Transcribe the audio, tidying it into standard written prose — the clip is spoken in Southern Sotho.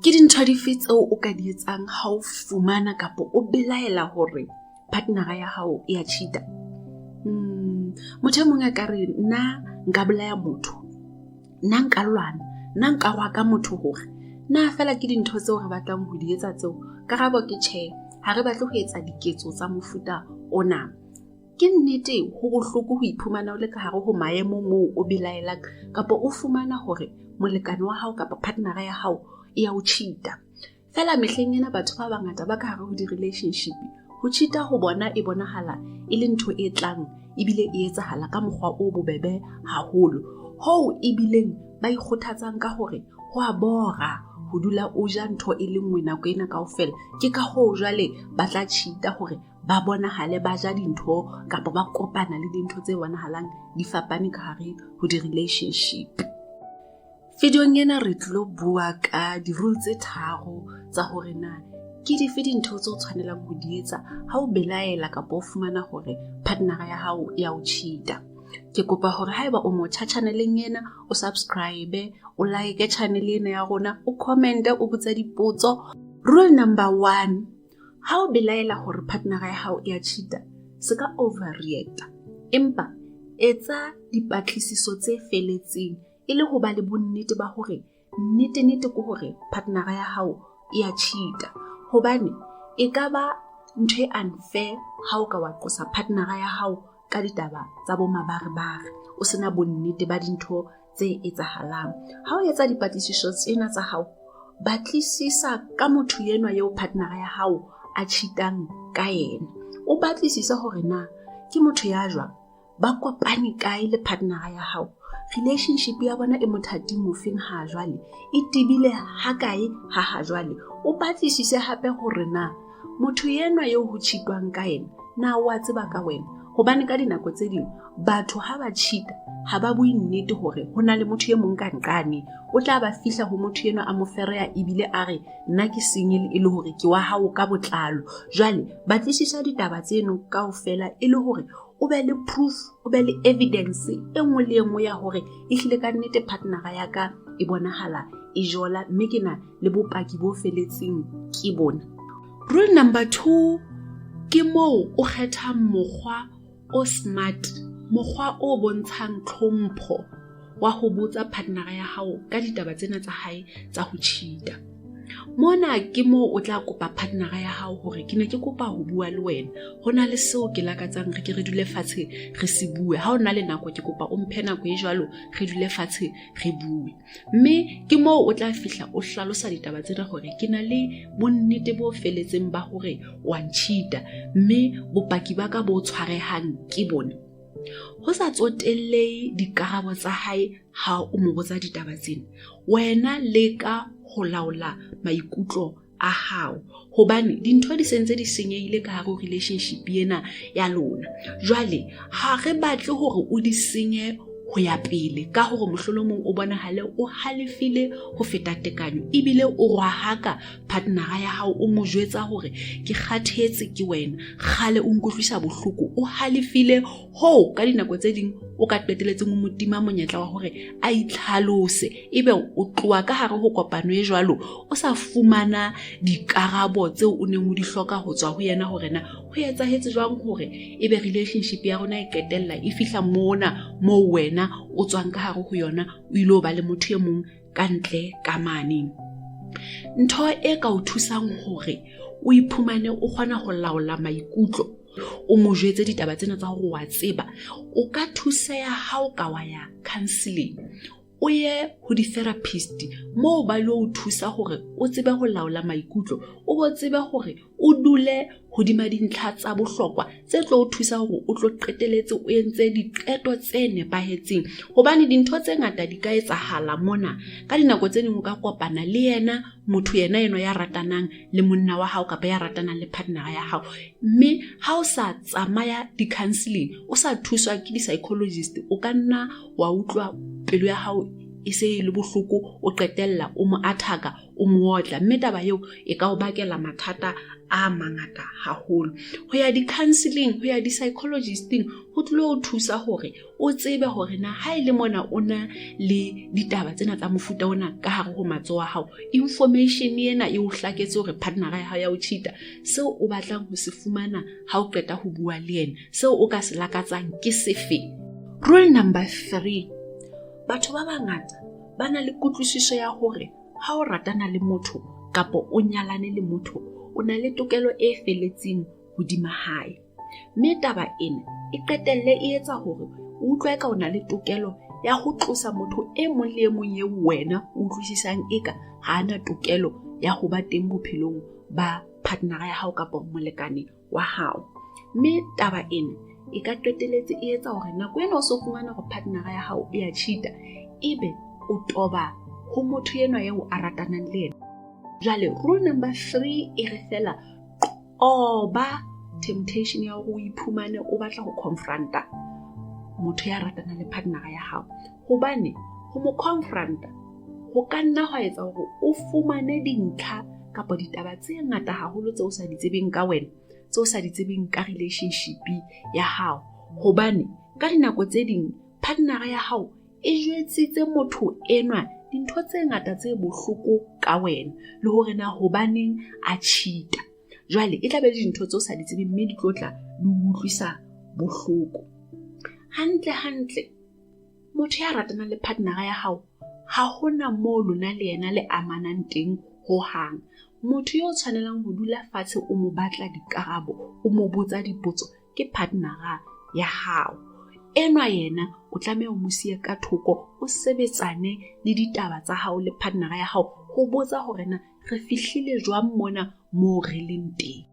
Ke dintho dife tseo o ka di etsang ha o fumana kapa o belaela hore partner-a ya hao e ya cheat-a? Motho e mong a ka re nna nka bolaya motho, nna nka lwana, nna nka rwaka motho hore na feela ke dintho tseo re batlang ho di etsa tseo? Karabo ke tjhe, ha re batle ho etsa diketso tsa mofuta ona. Ke nnete ho bohloko ho iphumana o le ka hare ho maemo moo o belaelang kapa o fumana hore molekane wa hao kapa partner-a ya hao e ya o cheat-a. Feela mehleng ena batho ba bangata ba ka hare ho di-relationship, ho cheat-a ho bona e bonahala e le ntho e tlang ebile e etsahala ka mokgwa o bobebe haholo. Hoo ebileng ba ikgothatsang ka hore ho a bora ho dula o ja ntho e le nngwe nako ena kaofela. Ke ka hoo jwale ba tla cheat-a hore ba bonahale ba ja dintho kapa ba kopana le dintho tse bonahalang di fapane ka hare ho di-relationship. Videong ena re tlilo bua ka di-rule tse tharo tsa hore na ke dife dintho tse o tshwanelang ho di etsa ha o belaela kapa o fumana hore partner-a ya hao ya o cheat-a. Ke kopa hore haeba o motjha channel-eng ena, o subscribe, o like channel ena ya rona, o comment-e, o botse dipotso. Rule number 1, ha o belaela hore partner-a ya hao e ya cheat-a, se ka overreact-a, empa etsa dipatlisiso tse feletseng e le ho ba le bonnete ba hore nnete-nnete ke hore partner-a ya hao e ya cheat-a. Hobane e ka ba ntho e unfair ha o ka wa qosa partner-a ya hao ka ditaba tsa bo mabarebare, o sena bonnete ba dintho tse etsahalang. Ha o etsa dipatlisiso tsena tsa hao, batlisisa ka motho enwa eo partner-a ya hao a cheat-ang ka yena. O batlisise hore na ke motho ya jwang, ba kopane kae le partner-a ya hao, relationship ya bona e mothating ofeng ha jwale, e tebile ha kae ha ha jwale. O batlisise hape hore na motho enwa eo ho cheat-wang ka yena na o a tseba ka wena, hobane ka dinako tse ding batho ha ba cheat-a ha ba bue nnete hore ho na le motho e mong ka nqane. O tla ba fihla ho motho enwa a mo fereya ebile a re nna ke single e le hore ke wa hao ka botlalo. Jwale batlisisa ditaba tseno kaofela e le hore o be le proof, o be le evidence e nngwe le e nngwe ya hore ehlile ka nnete partner-a ya ka e bonahala e jola, mme ke na le bopaki bo feletseng ke bona. Rule number 2, ke moo o kgethang mokgwa o smart, mokgwa o bontshang tlhompho wa ho botsa partner-a ya hao ka ditaba tsena tsa hae tsa ho cheat-a. Mona ke moo o tla kopa partner-a ya hao hore ke ne ke kopa ho bua le wena, ho na le seo ke lakatsang re ke re dule fatshe re se bue. Ha o na le nako, ke kopa o mphe nako e jwalo, re dule fatshe re bue. Mme ke moo o tla fihla o hlalosa ditaba tsena hore ke na le bonnete bo feletseng ba hore wa ncheat-a, mme bopaki ba ka bo tshwarehang ke bona. Ho sa tsotellehe dikarabo tsa hae ha o mo botsa ditaba tsena, wena leka ho laola maikutlo a hao, hobane dintho di sentse di senyehile ka hare ho relationship ena ya lona. Jwale ha re batle hore o di senye ho ya pele ka hore mohlolomong o bonahale o halefile ho feta tekanyo, ebile o rwahaka partner-a ya hao, o mo jwetsa hore ke kgathetse ke wena, kgale o nkutlwisa bohloko, o halefile hoo ka dinako tse ding o ka qeteletseng o mo tima monyetla wa hore a itlhalose, ebe o tloha ka hare ho kopano e jwalo o sa fumana dikarabo tseo o neng o di hloka ho tswa ho yena hore na ho etsahetse jwang hore ebe relationship ya rona e qetella e fihla mona moo wena o tswang ka hare ho yona, o ile ho ba le motho e mong ka ntle ka mane. Ntho e ka o thusang hore o iphumane o kgona ho laola maikutlo, o mo jwetse ditaba tsena tsa hore wa tseba, o ka thuseha ha o ka wa ya counseling, o ye ho di-therapist moo ba lo o thusa hore o tsebe ho laola maikutlo, o bo tsebe hore o dule hodima dintlha tsa bohlokwa tse tlo o thusa hore o tlo qeteletse o entse diqeto tse nepahetseng. Hobane dintho tse ngata di ka etsahala mona, ka dinako tse ding o ka kopana le yena motho yena enwa ya ratanang le monna wa hao kapa ya ratanang le partner-a ya hao, mme ha o sa tsamaya di-counseling, o sa thuswa ke di-psychologist, o ka nna wa utlwa pelo ya hao e e se e le bohloko, o qetella o mo athaka, o mo otla, mme taba eo e ka o bakela mathata a mangata haholo. Ho ya di-counseling, ho ya di-psychologisting ho tlilo o thusa hore o tsebe hore na ha e le mona o na le ditaba tsena tsa mofuta ona ka hare ho matsoho a hao, information ena e o hlaketse hore partnera ya hao ya o cheat-a, seo o batlang ho se fumana ha o qeta ho bua le yena, seo o ka se lakatsang ke sefe. Rule number 3, batho ba bangata ba na le kutlwisiso ya hore ha o ratana le motho kapa o nyalane le motho, o na le tokelo e feletseng hodima hae. Mme taba ena e qetelle e etsa hore o utlwe ka o na le tokelo ya ho tlosa motho e mong le e mong eo wena o utlwisisang eka ha ana tokelo ya ho ba teng bophelong ba partnera ya hao kapa molekane wa hao. Mme taba ena e ka qetelletse e etsa hore nako ena o so fumana hore partnera ya hao e a cheat-a, ebe o toba ho motho enwa eo a ratanang le yena. Jwale rule number 3 e re fela qoba temptation ya hore o iphumane o batla ho confronta motho ya ratanang le partnera ya hao, hobane ho mo confronta ho ka nna hwa etsa hore o fumane dintlha kapa ditaba tse ngata haholo tseo o sa di tsebeng ka wena, tseo o sa di tsebeng ka relationship ya hao. Hobane ka dinako tse ding partnera ya hao e jwetsitse motho enwa dintho tse ngata tse bohloko ka wena le hore na hobaneng a cheat-a. Jwale e tla be le dintho tseo o sa di tsebeng mme di tlo tla di utlwisa bohloko. Hantle hantle, motho ya ratanang le partnera ya hao ha hona moo lona le yena le amanang teng hohang. Motho yo o tshwanelang ho dula fatshe o mo batla dikarabo, o mo botsa dipotso ke partnera ya hao. Enwa yena o tlameha o mo siye ka thoko, o sebetsane le ditaba tsa hao le partnera ya hao ho botsa hore na re fihlile jwang mona moo re leng teng.